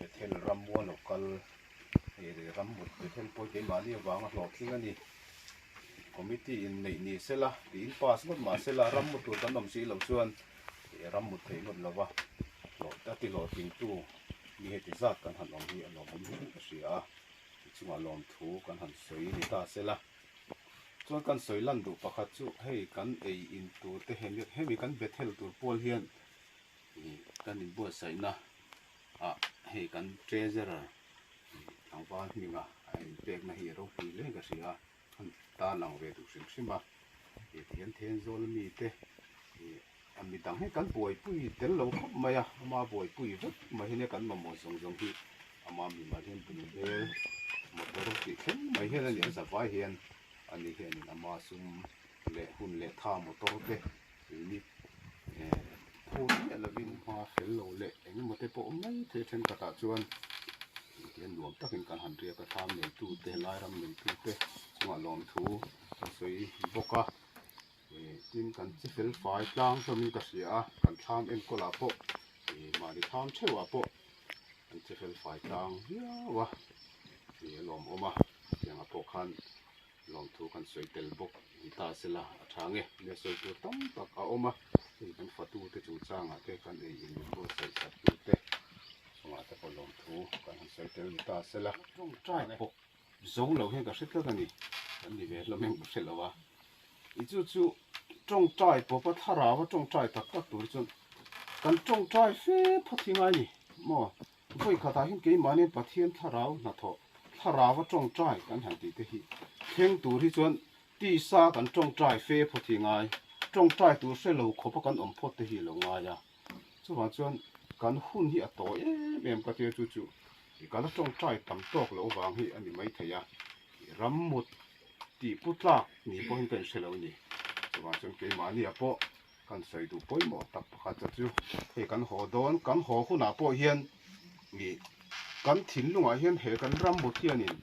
Bethel ram mual lo kal hei ram mut Bethel pawh keimahni avanga hlawhtling a ni. Committee in neih ni sela tiin pass ngawt mah sela ram mu tur kan awm si loh chuan ram mut theih ngawt lova hlawh a ti hlawhtlingtu mi heti zat kan han awm hi a lawmawm hle ka hria a, tichungah lawmthu kan han sawi ni ta sela. Chuan kan sawi lan duh pakhat chu hei kan ei in tur te hemi hemi kan Bethel tur pawl hian ih kan inbuatsaihna ah hei kan treasurer tlangval hminga a inpekna hi a ropui hle ka hria a an tarlang ve duh hrim hrim a ih tihian Thenzawl mite ih a midang hi kan buaipui tel lo khawp mai a ama buaipui vek mai hi nia kan mamawh zawng zawng hi ama mimal hian bungbel motor tih thleng mai hian a ni a zavai hian ani hianin ama sum leh hun leh tha motor te unit eh phur miah lovin hma fel lo leh eng emaw te pawh awm mai thei thenkhatah chuan tihian nuam takin kan han riak a thlam neitu te lai ram neitu te chungah lawmthu an sawi bawk a eh tin kan chi fel fai tlang hlawmin ka hria a kan thlam enkawl ah pawh ih mahni thlam theuh ah pawh an chi fel fai tlang viau a ih a lawmawm a tiangah pawh khan Lawmthu kan sawi tel bawk ni ta sela a tha nge nia sawi tur tam tak a awm a, hei kan fatute chungchangah te kan ei in min buatsaih sak tute chungah te pawh lawmthu kan han sawi tel ni ta sela. Tawngtai pawh zo lo hian ka hre tlat a ni, kan ni ve hlawm em ka hre lo a, i chu chu tawngtai pawpa thlarau a tawngtai tak tak tur chuan kan tawngtai fe phawt hi ngai ni maw? Vawi khatah hian keimahniin Pathian thlarau hnathawh, thlarau a tawngtai kan han tih te hi thleng tur hi chuan tisa kan tawngtai fe phawt hi ngai, tawngtai tur hre lo khawpa kan awm phawt te hi a lo ngai a. Chuvang chuan kan hun hi a tawi em em ka tia chu chu ka la tawngtai tam tawk loh vang hi a ni maithei a, ram mut tih pu tlak ni pawhin ka inhre lo a ni. Chuvang chuan keimahnia pawh Kan sawi duh pawimawh tak pakhat chu chu hei kan haw dawn, kan haw hunah pawh hian ih kan thinlungah hian he kan ram mut hianin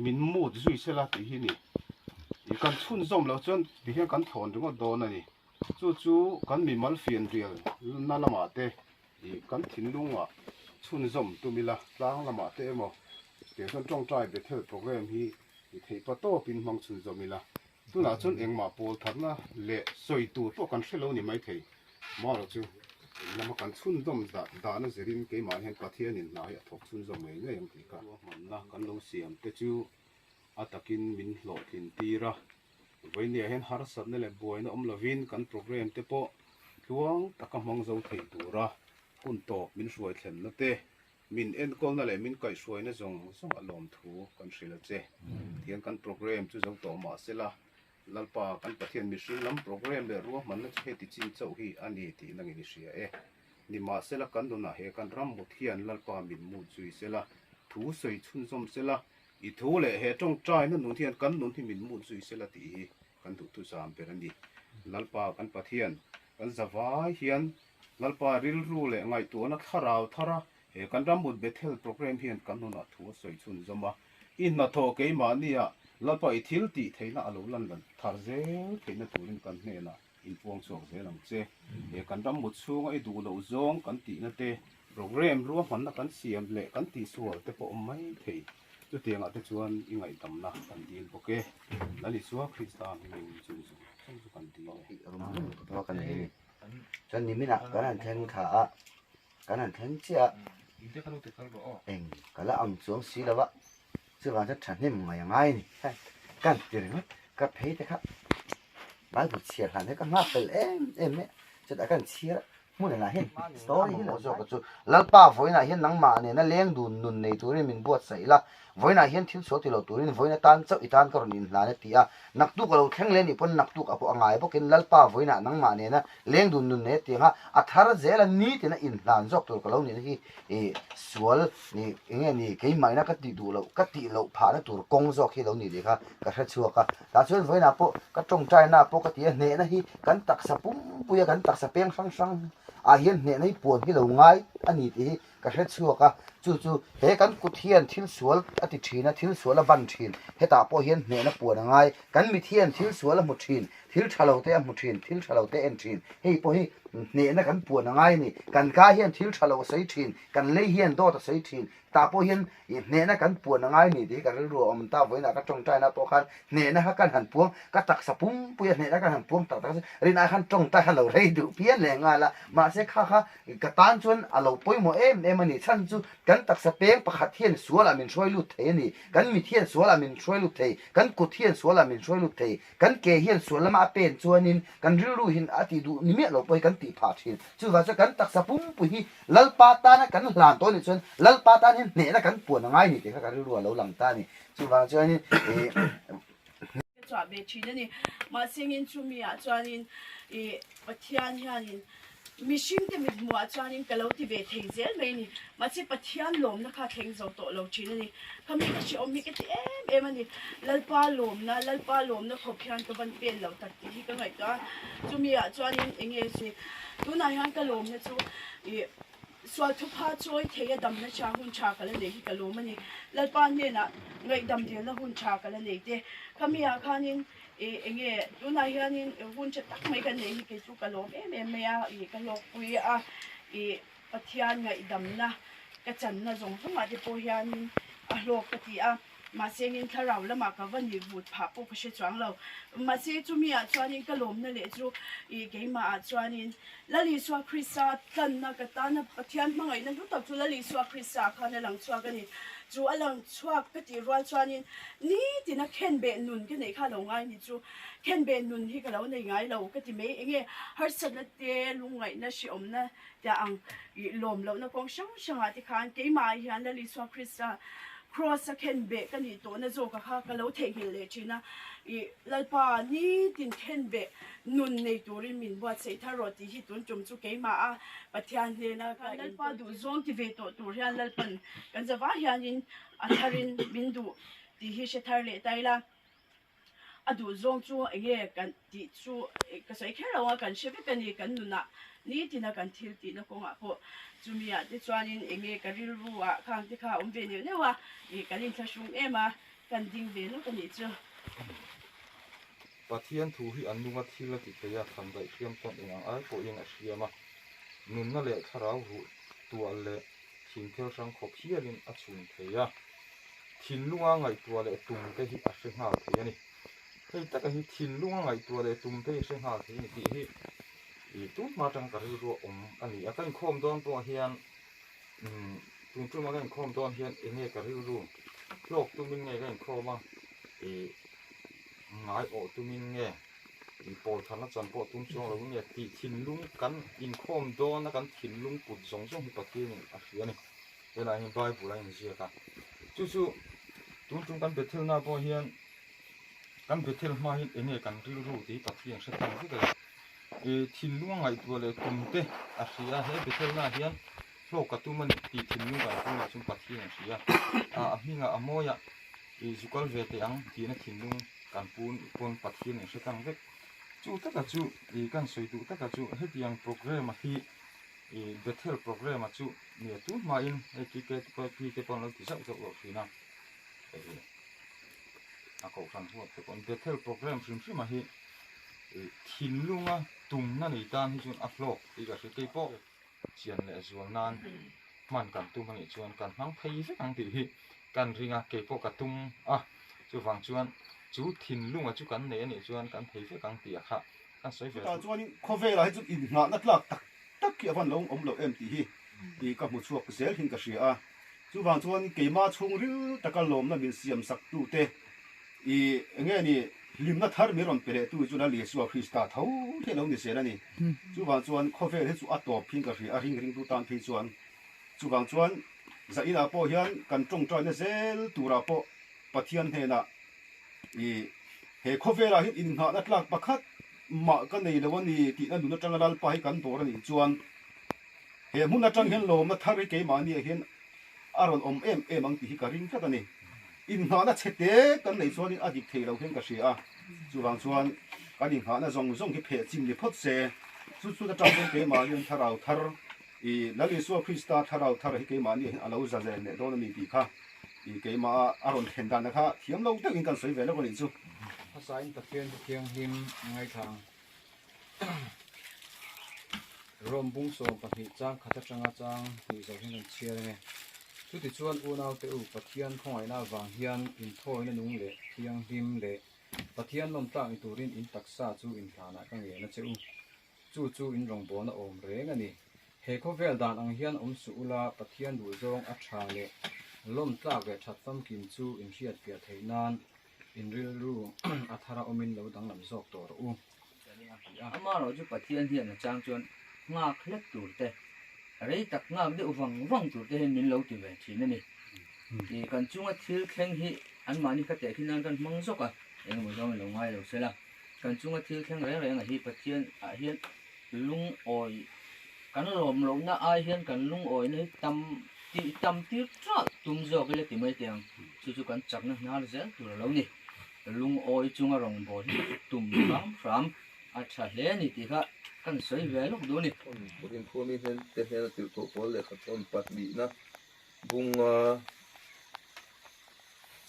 min mut zui sela tih hi ni. Ih kan chhunzawm loh chuan ti hian kan thlawn ringawt dawn a ni. Chu chu kan mimal fianrial na lamah te ih kan thinlungah chhunzawm tum ila tlang lamah te emaw tiang chuan tawngtai Bethel program hi ih theih pa tawpin hmang chhunzawm ila. Tunah chuan engmah pawl thatna leh sawi tur pawh kan hre lo ni maithei. Marawh chu eng lama kan chhunzawm dah dahna zirin keimah hian Pathianin hna hi a thawk chhunzawm ngei ngei ang tih kha ruahmanna kan lo siam te chu a takin min hlawhtlin tir a. Vawinia hian harsatna leh buaina awm lovin kan program te pawh tluang taka hmang zo thei tura hun tawp min hruai thlenna te Min enkawlna leh min kaihhruaina zawng zawng a lawm thu kan hrilh a che. Tihian kan program chu zo tawh mah sela, Lalpa kan Pathian mihring lam program leh ruahmanna chu heti chin chauh hi a ni tih nangin i hria e. Nimahsela kan nunah he kan ram mut hian Lalpa min mut zui sela, thu sawi chhunzawm sela, i thu leh he tawngtaina nun hian kan nun hi min mut zui sela tih hi kan duhthusam ber a ni. Lalpa kan Pathian kan zavai hian Lalpa rilru leh ngaihtuahna thlarau thar a, he kan ram mut Bethel program hian kan nunah thu a sawi chhunzawm a, i hnathawh keimahnia Lalpa i thil tih theihna a lo lan lan thar zel theihna turin kan hnenah inpuang chhuak zel ang che. He kan ram mut chhunga i duh loh zawng kan tihna te, program ruahmanna kan siam leh kan tihsual te pawh awm mai thei. Chutiangah te chuan i ngaihdamna kan dil bawk e. Lal Isua Krista hmingin chung zawng zawng chu kan dil e. Chuan niminah kan han thleng thla a, kan han thleng chiah a, eng ka la ang chuang si lo a, chuvang chuan thahnem ngai a ngai a ni. Ka han ti ringawt, ka phei te kha Bible chhiar hlan hi ka nghak fel em em mai a, chutah ka han chhiar a, hmun ah hian story hi lo zawk a chu Lalpa vawiinah hian nangmah nena leng dun nun nei turin min buatsaih la, Vawiinah hian thil sual ti lo turin vawiin atan chauh i tan ka rawn inhlan a ti a. Naktuk a lo thleng leh nih pawn naktuk a pawh a ngai bawkin Lalpa vawiinah nangmah nena leng dun nun nei a ti ang a, a thar zela nitina inhlan zawk tur ka lo nihna hi i sual ni enge ni keimahina ka tih duh loh ka tih loh phahna tur kawng zawk hi lo ni tih kha ka hre chhuak a. Tah chuan vawiinah pawh ka tawngtaina pawh ka ti a, hnehna hi kan taksa pumpuia kan taksa peng hrang hrang ah hian hnehna hi puan hi lo ngai a ni tih hi Ka hre chhuak a, Chu chu he kan kut hian thil sual a ti thin a, thil sual a ban thin. Hetah pawh hian hnehna puan a ngai. Kan mit hian thil sual a hmu thin, thil tha lo te a hmu thin, thil tha lo te a en thin. Hei pawh hi hnehna kan puan a ngai a ni. Kan ka hian thil tha lo a sawi thin, kan lei hian dawt a sawi thin. Tah pawh hian i hnehna kan puan a ngai ni tih hi ka rilru a awm ta. Vawiinah ka tawngtaina pawh khan hnehna kha kan han puang, ka taksa pumpuia hnehna kan han puang tak tak chu rinai khan tawngtai kha lo rei duh phian leh nghal a. Mahse kha kha ka tan chuan a lo pawimawh em em a ni. Chhan chu kan taksa peng pakhat hian sualah min hruai lut thei a ni. Kan mit hian sualah min hruai lut thei, kan kut hian sualah min hruai lut thei, kan ke hian sual lama a pen chuanin kan rilru hin a tih duh ni miah lo pawh hi kan tih phah thin. Chuvang chuan kan taksa pumpui hi Lalpa tana kan hlan tawh a nih chuan Lalpa tan hian hnehna kan puan a ngai ni tih kha ka rilru a lo lang ta a ni. Chuvang chuanin ih. Ka chhuah ve thin a ni. Mahse ngin chumi ah chuanin ih Pathian hianin mihring te mithmuh ah chuanin ka lo ti ve thei zel mai a ni. Mahse Pathian lawmna kha thleng zo tawh lo thin a ni. Khami ka hrehawm hi ka ti em em a ni. Lalpa lawmna, Lalpa lawmna khawp hian ka van pen lo tak tih hi ka ngaihtuah a. Chumi ah chuanin eng nge si tunah hian ka lawmna chu ih sual thupha chawi thei a damna tha hun tha ka la nei hi ka lawm a ni. Lalpa hnenah ngaihdam dilna hun tha ka la nei te. Khami ah khanin ih eng nge tunah hianin hun tha tak mai ka nei hi kei chu ka lawm em em mai a, ih ka hlawkpui a ih. Pathian ngaihdamna ka channa zawng zawngah te pawh hianin a hlawk ka ti a, mahse ngin thlarau lamah ka va nih vut phah pawh ka hre chuang lo. Mahse chumi ah chuanin ka lawmna leh chu ih keimah ah chuanin Lal Isua Krista tlanna ka tana Pathian hmangaihna hlu tak chu Lal Isua Krista ah khan a lang chhuak a ni. Chu a lang chhuak ka tih rual chuanin nitina khenbeh nun ka neih kha lo ngai ni chu khenbeh nun hi ka lo nei ngai lo ka ti mai. Enge harsatna te lungngaihna hrehawmna Tia ang ih lawm lohna kawng hrang hrangah te khan keimah ah hian Lal Isua Krista Kraws a khen beh ka nih tawhna zawka kha ka lo theihnghilh leh thin a, ih Lalpa nitin khen beh nun nei turin min buatsaih thar rawh tih hi tun tum chu keimah a Pathian hnena ka Lalpa duh zawng ti ve tawh tur hian Lalpan kan zavah hianin a tharin min duh tih hi hre thar leh ta ila. A duh zawng chu enge kan tih chu ka sawi kher lo a, kan hre vek a ni, kan nunah nitina kan thil tihna kawngah pawh chumi ah te chuanin enge ka rilru ah khang te kha a awm ve neuh neuh a, ih kan inthlahrung em a, kan ding ve nawk a nih chu. Pathian thu hi an nunga thil a ti thei a, thlan daih hriam chuan eng ang ai pawhin a hriam a, nunna leh thlarau ruh tuah leh thingphel hrang khawp hialin a chhun thei a. Thinlunga ngaihtuah leh tum te hi a hre nghal thei a ni. Hei taka hi thinlunga ngaihtuah leh tum te hi hre nghal thei a ni tih hi ih tun hma atanga ka rilru a awm a ni a. Ka inkhawm dawn pawh hian umm tun tuma ka inkhawm dawn hian eng nge ka rilru hlawk tumin nge ka inkhawm a ih ngai awh tumin nge ih pawl tharna chan pawh tum chuang lo nge tih thinlung kan inkhawm dawna kan thinlung put zawng zawng hi Pathianin a hria a ni. Helai hi Bible a inziak a, chu chu tun tum kan Bethel na pawh hian kan Bethel hma hian eng nge kan rilru tih hi Pathian hre tlang vek a ni. Ih thinlung a ngaihtuah leh tum te a hria a, he Bethel na hian hlawk ka tum a ni tih thinlung kan pu nih chuan Pathian a hria a, a hmingah a mawiah ih zu kal ve teh ang tihna thinlung kan pu pawn Pathian in hre tlang vek. Chu taka chu ih kan sawi duh taka chu hetiang programme a hi Ih Bethel programme a chu nia tun hmain hei khi ke pi te pawh an lo ti zauh zauh loh thin a, hei a kohhran huat te pawh Bethel programme hrim hrim a hi ih thinlunga tumna nei tan hi chuan a hlawk tih ka hria keipawh chian leh zual nan hman kan tum anih chuan kan hmang phei vek ang tih hi kan ring a keipawh ka tum a chuvang chuan chu thinlunga chu kan nei anih chuan kan thei vek ang tih a kha kan sawi ve Chutah chuanin khawvelah hi chu inngahna tlak tak tak hi a van lo awm loh em tih hi ih ka hmu chhuak zel hin ka hria a. Chuvang chuan keimah chhungril taka lawmna min siam sak tute ih enge ni hlimna thar min rawn pe leh tu chu Lal Isua Krista tho hi a lo ni zel a ni. Chuvang chuan khawvel hi chu a tawp hin ka hria a, ring ringtu tan phei chuan. Chuvang chuan zainah pawh hian kan tawngtaina zel turah pawh Pathian hnenah I he khawvelah hian innghahna tlak pakhat mah ka nei lo a ni tihna nun atanga Lalpa hi kan dawr a nih chuan he hmun atang hian lawmna thar hi keimahniah hian a rawn awm em em ang tih hi ka ring tlat a ni. Innghahna chhe te kan neih chuanin a dik thei lo hian ka hria a, chuvang chuan kan innghahna zawng zawng hi pheh chim ni phawt se, chu chut atang chuan keimahnian thlarau thar. I Lal Isua Krista thlarau thar hi keimahni ah hian a lo za zel leh dawn a ni tih kha i keimah a rawn thlen dan kha thiam lo deuhin kan sawi ve lawk a nih chu. Hmasain Pathian chu thianghlim ngaithla ang. Rom bung 12 chang khat atanga chang hnih zawh hian kan chhiar ange. Chutichuan unaute u, Pathian khawngaihna avang hian inthawina nung leh thianghlim leh Pathian lawmtlak ni turin in taksa chu inhlanah ka ngen a che u. Chu chu in rawngbawlna awm reng a ni. He khawvel dan ang hian awm suh ula, Pathian duhzawng a tha leh lawmtlak leh that famkim chu in hriatfiah theih nan in rilru a thara awmin lo danglam zawk tawh rawh u. Amaherawh chu Pathian hian a chang chuan nghak hlek tur te, rei tak nghak deuh vang vang tur te hian min lo ti ve thin a ni. Ih kan chunga thil thleng hi anmahni kha tehkhin nan kan hmang zawk a, engemaw zawng in lo ngai lo sela. Kan chunga thil thleng reng reng a hi Pathian ah hian lungawi kan lawm lohna ai hian kan lungawina hi tam tih tam tir tral tum zawk ila ti mai teh ang. Chu chu kan chakna hnar zel tur a lo ni. Lungawi chunga rawngbâwl hi tum hram hram a tha hle a ni tih kha kan sawi ve lawk duh a ni. Rinphuami hnen te hnena tirhthawh pawl lehkha thawn pahnihna bunga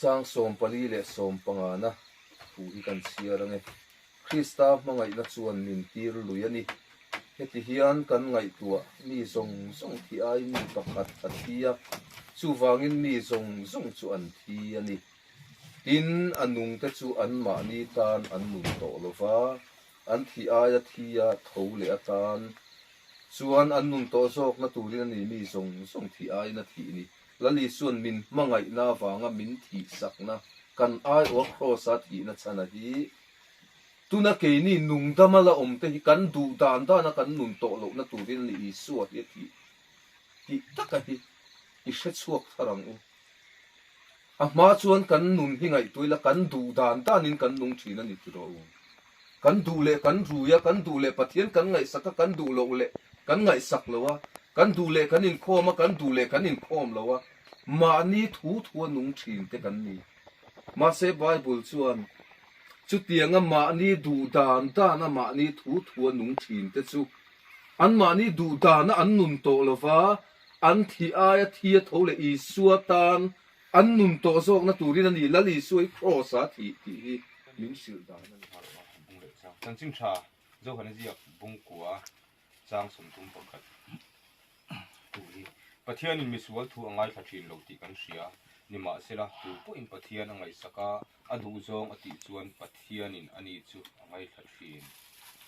chang 44 leh 15 na thu hi kan chhiar ange. Krista hmangaihna chuan min tir lui a ni. Heti hian kan ngaihtuah mi zawng zawng thi ai mi pakhat a thi a, chuvangin mi zawng zawng chu an thi a ni. Tin, a nungte chu anmahni tan an nun tawh lo va, an thi aia thi a tho leh atan chuan an nun tawh zawkna turin a ni mi zawng zawng thi aiin a thih ni. Lal Isua'n min hmangaihna avanga min thihsakna kan aiawha Kraws-a thihna chhana hi tuna keini nungdama la awmte hi kan duh dan dana kan nun tawh lohna turin a ni Isua hi a thih tih taka hi i hrechhuak thar ang u. A hma chuan kan nun hi ngaihtuah ila kan duh dan danin kan nung thin a ni ti rawh u. Kan duh leh kan rui a, kan duh leh Pathian kan ngaihsak a, kan duh loh leh kan ngaihsak lo a, kan duh leh kan inkhawm a, kan duh leh kan inkhawm lo a, mahni thu thu a nung thin te kan ni. Mahse Bible chuan chutianga mahni duh dan dana mahni thu thu a nung thin te chu anmahni duh dana an nun tawh lo va, An thi aia thi a tho leh Isua tan an nun tawh zawkna turin a ni, Lal Isua hi Kraws-a a thih tih hi min hrilh dan a ni. Bung leh chang. Chanchin tha Johana ziak bungkua chang 31 thu hi Pathianin misual thu a ngaithla thin lo tih kan hria. Nimahsela, tu pawhin Pathian a ngaihsak a, a duhzawng a tih chuan Pathianin ani chu a ngaithla thin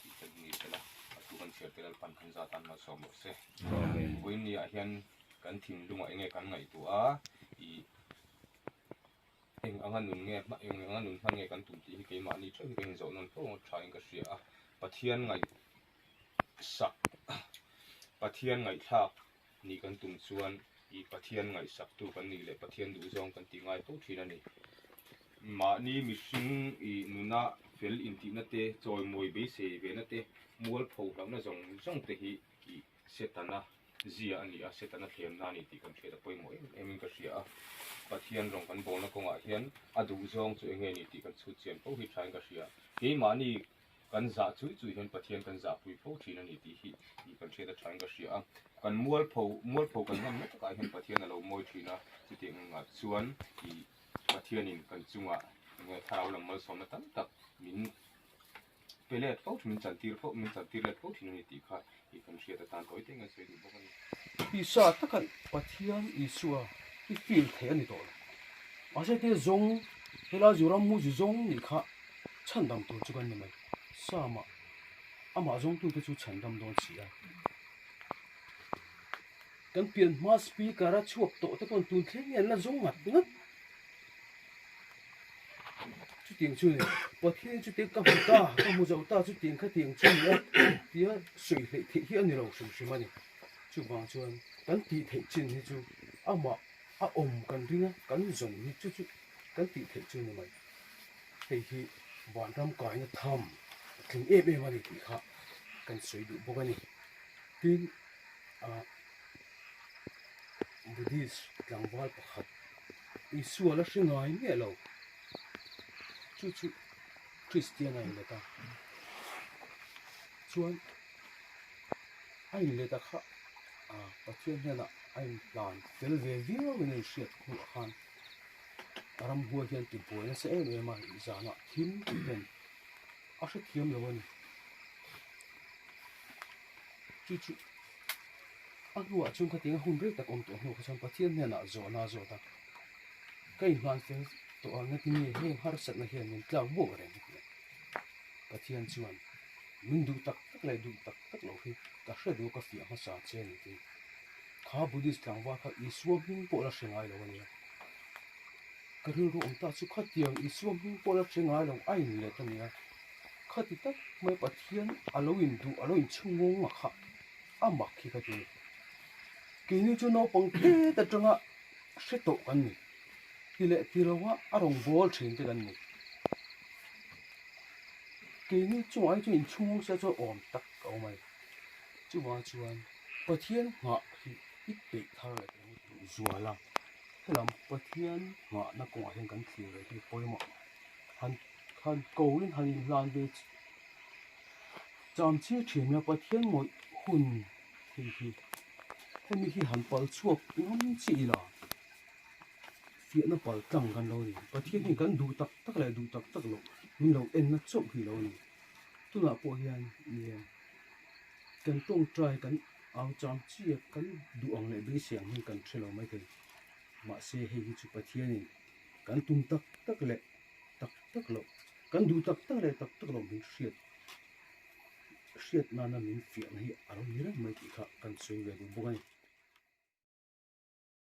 tih te ni sela, a thu kan chhiar te Lalpan kan zat an malsawm rawh se. Vawiin ni ah hian kan thinlungah enge kan ngaihtuah a, ih eng anga nun nge eng anga nun hman nge kan tum tih hi keimahni theuh hi ka inzawh nawn fo tha in ka hria a, Pathian ngaihsak Pathian ngaihthlak nih kan tum chuan ih Pathian ngaihsaktu kan nih leh Pathian duhzawng kan tih ngai fo thin a ni. Mahni mihring ih nuna fel intihna te, chawimawi beisei vena te, mualpho hlauhna zawng zawng te hi ih Setana zia a ni a, Setana thlemna a ni tih kan hriat a pawimawh em em in ka hria a. Pathian rawng kan bawlna kawngah hian a duhzawng chu eng nge ni tih kan chhut chian fo hi thain ka hria. Keimahni Kan zah chui chui hian Pathian kan zahpui fo thin a ni tih hi ih kan hriat a thain ka hria a. Kan mualpho mualpho kan ngam na takah hian Pathian a lo mawi thin a, chutiang engah chuan ih Pathianin kan chungah enge thlarau lam malsawmna tam tak min pe let fo thin, min chantir fo min chantir let fo thin a ni tih kha ih kan hriat atan tawi te nge sawi duh bawk a ni. Tisa taka Pathian Isua hi feel theih a ni tawh lo. Mahse te zawng helai Zoram mu zu zawng nih kha Chhandam tur chu kan ni mai. Sama, amah zawngtute chu chhandam dawn si a. Kan pian hma speaker a chhuak tawh te pawn tun thleng hi an la zawng ngat ngat. Chutiang chu ni, Pathian chu tiang ka hmu ta, ka hmu zo ta chutiang kha tiang chu ni a tia sawi hleih theih hi a ni lo hrim hrim a ni. Chuvang chuan kan tih theih chin hi chu amah a awm kan ring a, kan zawn hi chu chu kan tih theih chu ni mai. Hei hi vanram kaina tham a tling em em a ni tih kha kan sawi duh bawk a ni. Tin, ah Buddhist tlangval pakhat Isua la hre ngai miah lo chu chu Christian a inlet a, chuan a inlet a kha. Pathian hnenah a inhlan fel ve viau in a inhriat hnuah khan a ramhuai hian tibuai nasa em em a, zanah thim tih hian a hrethiam lo a ni. Chu chu a hnuah chuan khatiang a hun rei tak awm tawh hnu kha chuan Pathian hnenah zawhna a zawt a, ka inhlan fel tawh ang engtin nge heng harsatna hian min tlak buak reng a ti a. Pathian chuan min duh tak tak leh duh tak tak loh hi ka hre duh a ka fiah hmasa che a ni tiin kha Buddhist tlangval kha Isua hming pawh la hre ngai lo a nia. Ka rilru awm ta chu khatiang Isua hming pawh la hre ngai lo a inlet a nia. Khati tak mai Pathian a lo induh a lo inchhungawng a kha a mak hi ka ti a ni. Keini chu naupang tet atanga hre tawh kan ni. Ti leh ti lo a a rawn bawl thin te kan ni. Keini chungah hi chuan inchhungawng sia chuan awm tak a awm a ni. Chuvang chuan Pathian nghah hi i peih thar leh teh ang u zual a. Helam Pathian nghahna kawngah hian kan thlir leh hi pawimawh han han ko in han inhlan ve cham chiah thin a Pathian ngawih hun hei hi hemi hi han pal chhuak ngam chiah ila fiahna pal tlang kan lo ni. Pathian hi kan duh tak tak leh duh tak tak loh min lo enna chauh hi lo ni. Tunah pawh hian nia kan tawngtai kan au cham chiah kan duh ang leh beisei ang hi kan hre lo maithei. Mahse hei hi chu Pathianin kan tum tak tak leh tak tak loh, kan duh tak tak leh tak tak loh min hriat hriat nana min fiahna hi a lo ni reng mai tih kha kan sawi ve duh bawk a ni.